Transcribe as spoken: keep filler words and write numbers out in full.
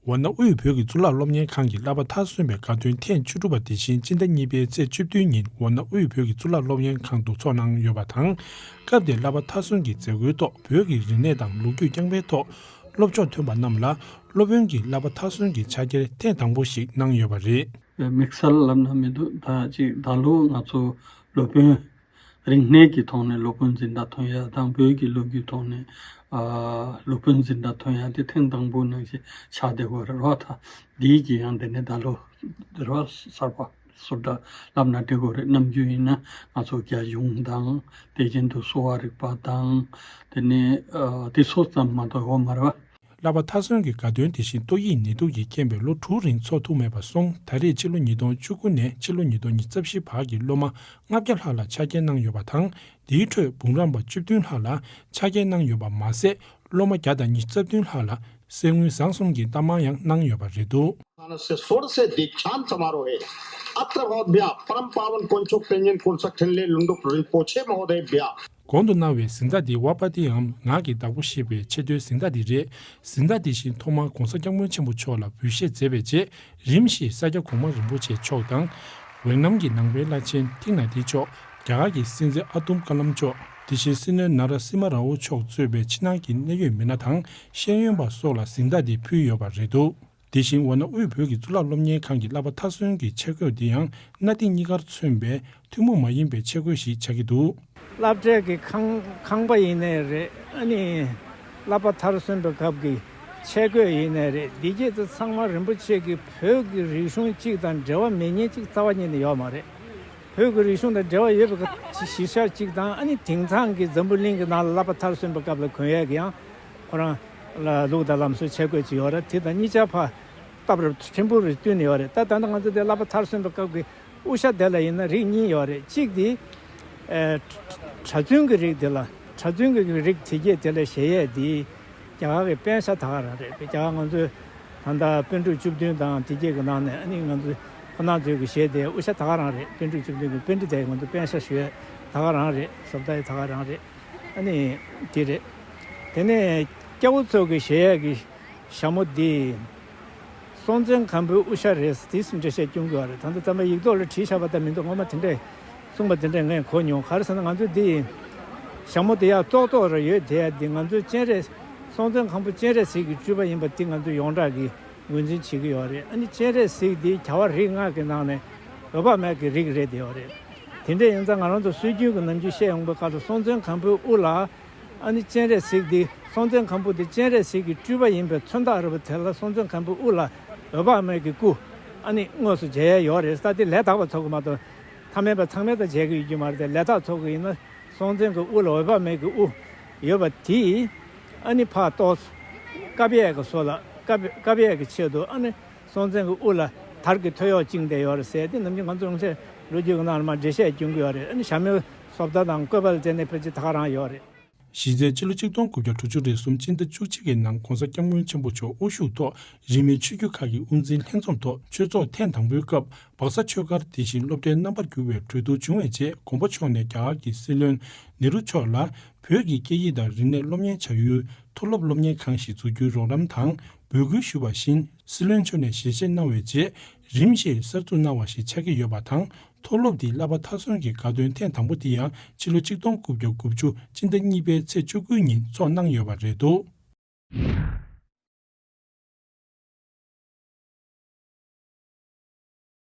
ཝཱ་ཎ་དབུས་བོད་ཀྱི་གཙུག་ལག་སློབ་གཉེར་ཁང་གི་བསླབ་པ་མཐར་སོན་པའི་དགའ་སྟོན་ཐེངས་བཅུ་དྲུག་པ་དེ་བཞིན་སྤྱི་ཟླ་གཉིས་པའི་ཚེས་བཅུ་བདུན་ཉིན་ཝཱ་ཎ་དབུས་བོད་ཀྱི་གཙུག་ལག་སློབ་གཉེར་ཁང་དུ་འཚོགས་གནང་ཡོད་པ་དང་། སྐབས་དེར་བསླབ་པ་མཐར་སོན་གྱི་མཛད་སྒོའི་ཐོག་བོད་ཀྱི་རིག་གནས་དང་ལོ་རྒྱུས་རྐྱང་པའི་ཐོག་སློབ་སྦྱོང་ཐོན་པ་རྣམས་ལ་སློབ་དཔོན་གྱི་བསླབ་པ་མཐར་སོན་གྱི་ཕྱག་འཁྱེར་ཐེངས་དང་པོ་ཞིག་གནང་ཡོད་པ་རེད། དམིགས་བསལ་ལབ་ན་མི་འདུག་ད་ཅིག་ད་ལོ་ང་ཚོ་སློབ་དཔོན་རིག་གནས་ཀྱི་ཐོག་ནས་སློབ་དཔོན་འཛིན་གྲྭ་ཐོན་ཡ་དང་བོད་ཀྱི་ལོ་རྒྱུས་ཐོག་ནས་ཨ་སློབ་དཔོན་འཛིན་གྲྭ་ཐོན་ཡ་དེ་ཐེངས་དང་པོ་ནང་བཞིན་ཆགས་བསྡད་ཡོད་རེད་བ། ད་འདིའི་གི་ཡང་དེ་ནས་ད་ལོ་རེད་བ་གསར་པ་བཟོ་གྲྭ་ལབ་ན་འགྲིག་གི་རེད། ནམ་རྒྱུན་ཡིན་ན་ང་ཚོ་རྒྱ་གཞུང་དང་དེ་བཞིན་དུ་གསོ་བ་རིག་པ་དང་དེ་ནས་ཨ་དེ་ཚོ་ཙམ་མ་གཏོགས་ཡོད་མ་རེད་བ། བསླབ་པ་མཐར་སོན་གྱི་དགའ་སྟོན་དེ་བཞིན་ཏོག་དབྱིབས་ནད་དུག་གི་རྐྱེན་པས་ལོ་དྲུག་རིང་འཚོགས་ཐུབ་མེད་པ་སོང་། ད་རེས་ཕྱི་ལོ་ཉིས་སྟོང་བཅུ་དགུ་ནས་ཕྱི་ལོ་ཉིས་སྟོང་ཉི་ཤུ་རྩ་བཞི་བར་གྱི་སློབ་མ་ལྔ་བརྒྱ་ལྷག་ལ་ཆ་རྐྱེན་གནང་ཡོད་པ་དང་། དེའི་ཁྲོད་འབུམ་རམས་པ་བཅུ་བདུན་ལྷག་ལ་ཆ་རྐྱེན་གནང་ཡོད་པ་མ་ཟད། སློབ་མ་བརྒྱ་དང་ཉི་ཤུ་རྩ་བདུན་ལྷག་ལ་གསེར་དངུལ་བཟང་གསུམ་གྱི་རྟགས་མ་ཡང་གནང་ཡོད་པ་རེད་འདུག། स्थानस्य षोडशे दीक्षांत समारोहे अत्र भवद्भ्यः परम पावन कोञ्चुक तेञ्जिन कुर्सक ठिनले लुण्डुप रिम्पोछे महोदयेभ्यः གོང་དུ་གནང་བའི་གཟེངས་རྟགས་འདི་ཝ་པ་ཏི་ཨམ་ངག་གི་བདག་པོ་ཞེས་པའི་ཆེས་མཐོའི་གཟེངས་རྟགས་འདི་རེད། གཟེངས་རྟགས་འདི་བཞིན་ཐོག་མར་༧གོང་ས་༧སྐྱབས་མགོན་ཆེན་པོ་མཆོག་ལ་འབུལ་བཞེས་མཛད་པའི་རྗེས། རིམ་བཞིན་ས་སྐྱ་གོང་མ་རིན་པོ་ཆེ་མཆོག་དང་། ཝེ་ནམ་གྱི་ནང་པའི་བླ་ཆེན་ཐིག་ནཱ་ཐི་མཆོག་རྒྱ་གར་གྱི་སྲིད་འཛིན་ཨ་དུམ་ཀ་ལམ་མཆོག་དེ་བཞིན་སྲིད་བློན་ན་ར་སི་མ་ར་ཨོ་མཆོག་གཙོས་པའི་ཕྱི་ནང་གི་གནད་ཡོད་མི་སྣ་དང་ཤེས་ཡོན་པ་སོགས་ལ་གཟེངས་རྟགས་འདི་ཕུལ་ཡོད་པ་རེད་འདུག། དེ་བཞིན་ཝཱ་ཎ་དབུས་བོད་ཀྱི་གཙུག་ལག་སློབ་གཉེར་ཁང་གི་བསླབ་པ་མཐར་སོན་གྱི་ཆས་གོས་འདི་ཡང་གནའ་དེང་གཉིས་ཀར་མཚོན་པའི་ཐུན་མོང་མ་ཡིན་པའི་ཆས་གོས་ཤིག་ཆགས་ཀྱི་འདུག། སློབ་གྲྭའི་གི་ཁང་ཁང་པ་ཡིན་ནའི་རེད། ཨ་ནི་བསླབ་པ་མཐར་སོན་པའི་སྐབས་ཀྱི་ཆས་གོས་ཡིན་ནའི་རེད། འདི་སྐད་དུ་ཚང་མ་རིན་པོ་ཆེ་གི་བོད་ཀྱི་རིག་གཞུང་གཅིག་དང་འབྲེལ་བ་མེད་མཁན་གཅིག་རྩ་བ་ཉིད་ནས་ཡོད་མ་རེད། བོད་ཀྱི་རིག་གཞུང་དང་འབྲེལ་བ་ཡོད་པའི་གཞི་ཤ་གཅིག་དང་། ཨ་ནི་དེང་སང་གི་འཛམ་བུ་གླིང་གི་ནང་ལ་བསླབ་པ་མཐར་སོན་པའི་སྐབས་ལ་གོན་ཡས་ཀྱི་ཡང་ཁོ་རང་ལ་ལུགས་དང་ལམ་སྲོལ་ཆས་གོས་ཅིག་ཡོད་རེད། དེ་དང་གཉིས་ཆ་ཕ་སྟབས་རེ་ཕྲན་བུ་རེ་བསྟུན་ཡོད་རེད། ད་ད་ལྟ་ང་ཚོ་དེ་བསླབ་པ་མཐར་སོན་པའི་སྐབས་ཀྱི་དབུ་ཞྭ་དེ་ལ་ཡིན་ན་རིགས་གཉིས་ཡོད་རེད། གཅིག་དེ་ཨེ་གྲྭ་བཙུན་གྱི་རིགས་དེ་ལ། གྲྭ་བཙུན་གྱི་རིགས་དེ་གྱད་དེ་ལ་བཞེས་ཡས་དེ་རྒྱ་གར་གྱི་པེན་ཤ་ད་ག་རང་རེད། རྒྱ་གར་ང་ཚོའི་ད་ལྟ་པཎ་གྲུབ་བཅུ་བདུན་དང་དེ་གྱད་ཀྱི་ནང་ནས་ཨ་ནི་ང་ཚོ་ཁོ་ན་ཚོས་ཀྱི་བཞེས་དེ་དབུ་ཞྭ་ད་ག་རང་རེད། པཎ་གྲུབ་བཅུ་བདུན་གྱི་པཎྜི་ཏའི་ང་ཚོ་པེན་ཤ་ཞུ་ཡས་ད་ག་རང་རེད། བཟོ་ལྟ་ཡི་ད་ག་རང་རེད། ཨ་ནི་དེ་རེད། དེ་ནས་སྐྱ་བོ་ཚོ་གི་བཞེས་ཡས་ཀྱི་ཞྭ་མོ་འདི་སྲོང་བཙན་སྒམ་པོའི་དབུ་ཞྭ་རེད་ཟེར་འགྲེལ་བཤད་སྐྱོན་གྱི་ཡོད་རེད། ད་ལྟ་ཙམ་པ་ཡིག་ཐོག་ལ་བྲིས་བཞག་པ་ལྟར་མི་འདུག། ངོ་མ་དེ་འདྲས་གསུངས་པ་དེ་འདྲས་ངས་གོ་མྱོང་། ག་རེ་ཟེར་ན་ང་ཚོ་འདི་ཞྭ་མོ་དེ་ཡག་ཏོག་ཏོག་རེ་ཡོད་དེ། འདི་ང་ཚོའི་སྤྱན་རས་སྲོང་བཙན་སྒམ་པོ་སྤྱན་རས་གཟིགས་ཀྱི་སྤྲུལ་པ་ཡིན་པ་འདི་ང་ཚོས་ཡོངས་གྲགས་ཀྱིས་ངོས་འཛིན་བྱེད་ཀྱི་ཡོད་རེད། ཨ་ནི་སྤྱན་རས་གཟིགས་འདི་རྒྱལ་བ་རིགས་ལྔ་གི་ནང་ནས་འོད་དཔག་མེད་ཀྱི་རིགས་རེད་དེ་ཡོད་རེད། དེ་འདྲས་ཡིན་ཙང་ང་རང་ཚོ་སྲོལ་རྒྱུན་གྱི་ནམ་རྒྱུན་བཤད་ཡོང་པའི་ཁ་ལ་སྲོང་བཙན་སྒམ་པོའི་དབུ་ལ། ཨ་ནི་སྤྱན་རས་གཟིགས་འདི་སྲོང་བཙན་སྒམ་པོ་འདི་སྤྱན་རས་གཟིགས་ཀྱི་སྤྲུལ་པ་ཡིན་པའི་མཚོན་རྟགས་རེད་པ། དེ་ལ་སྲོང་བཙན་སྒམ་པོའི་དབུ་ལ་འོད་དཔག་མེད་ཀྱི་སྐུ་ཨ་ནི་དངོས་སུ་མཇལ་ཡས་ཡོད་རེད། ས་དེ་ལས་དག་པ་ཚོ་གི་མ་གཏོགས་ཐ་མལ་པ་ཚང་མས་ད་མཇལ་གི་ཡོད་རྒྱུ་མ་རེད་དེ། ལས་དག་ཚོ་གི་ཡིན་ན་སྲོང་བཙན་གྱི་དབུ་ལ་འོད་དཔག་མེད་ཀྱི་དབུ་ཡོད་པ་དེ་ཨ་ནི་ཕར་གཏོར་བཀབ་ཡས་ཀྱི་བཟོ་ལ་བཀབ་བཀབ་ཡས་ཀྱི་ཆེད་དུ་ཨ་ནི་སྲོང་བཙན་གྱི་དབུ་ལ་དར་གྱི་ཐོད་གཡོགས་བཅིངས་བསྡད་ཡོད་རེད་ཟེར་དེ་ནམ་རྒྱུན་ང་ཚོ་རང་ཚོའི་ལོ་རྒྱུས་ཀྱི་ནང་ལ་མར་འགྲེལ་བཤད་སྐྱོན་གྱི་ཡོད་རེད། ཨ་ནི་ཞྭ་མོའི་བཟོ་ལྟ་དང་བཀོད་པ་ལ་བརྟེན་ནས་ཕལ་ཆེར་ད་ག་རང་ཡོད་རེད། གཞི་རྩའི་ཕྱི་ལོ་ཆིག་སྟོང་དགུ་བརྒྱ་དྲུག་ཅུ་རེ་གསུམ་སྤྱི་ཟླ་བཅུ་གཅིག་གི་ནང་༧གོང་ས་༧སྐྱབས་མགོན་ཆེན་པོ་མཆོག་དབུ་བཞུགས་ཐོག་རིས་མེད་ཆོས་བརྒྱུད་ཁག་གི་དབུ་འཛིན་ལྷན་འཛོམས་ཐོག་ཆོས་ཚོགས་ཐེངས་དང་པོའི་སྐབས་སྦག་ས་ཆོས་སྒར་དེ་བཞིན་སློབ་གྲྭའི་རྣམ་པར་གྱུར་པའི་གྲོས་བསྡུར་བྱུང་བའི་རྗེས། མགོན་པོ་མཆོག་ནས་རྒྱ་གར་གྱི་སྲིད་བློན་ནེ་རུ་མཆོག་ལ་བོད་ཀྱི་སྐད་ཡིག་དང་རིག་གནས་སློབ་གཉེར་བྱ་ཡུལ་མཐོ་སློབ་སློབ་གཉེར་ཁང་ཞིག་འཛུགས་རྒྱུའི་རོགས་རམ་དང་འབོད་སྐུལ་ཞུས་པ་བཞིན། སྲིད་བློན་མཆོག་ནས་ཞལ་བཞེས་གནང་བའི་རྗེས། རིམ་བཞིན་གསར་འཛུགས་གནང་བ་ཞིག་ཆགས་ཀྱི་ཡོད་པ་དང་། མཐོ་སློབ་འདིའི་བསླབ་པ་མཐར་སོན་གྱི་དགའ་སྟོན་ཐེངས་དང་པོ་དེ་ཡང་ཕྱི་ལོ་ཆིག་སྟོང་དགུ་བརྒྱ་དགུ་བཅུ་སྤྱི་ཟླ་གཉིས་པའི་ཚེས་བཅུ་དགུ་ཉིན་འཚོགས་གནང་ཡོད་པ་རེད་འདུག།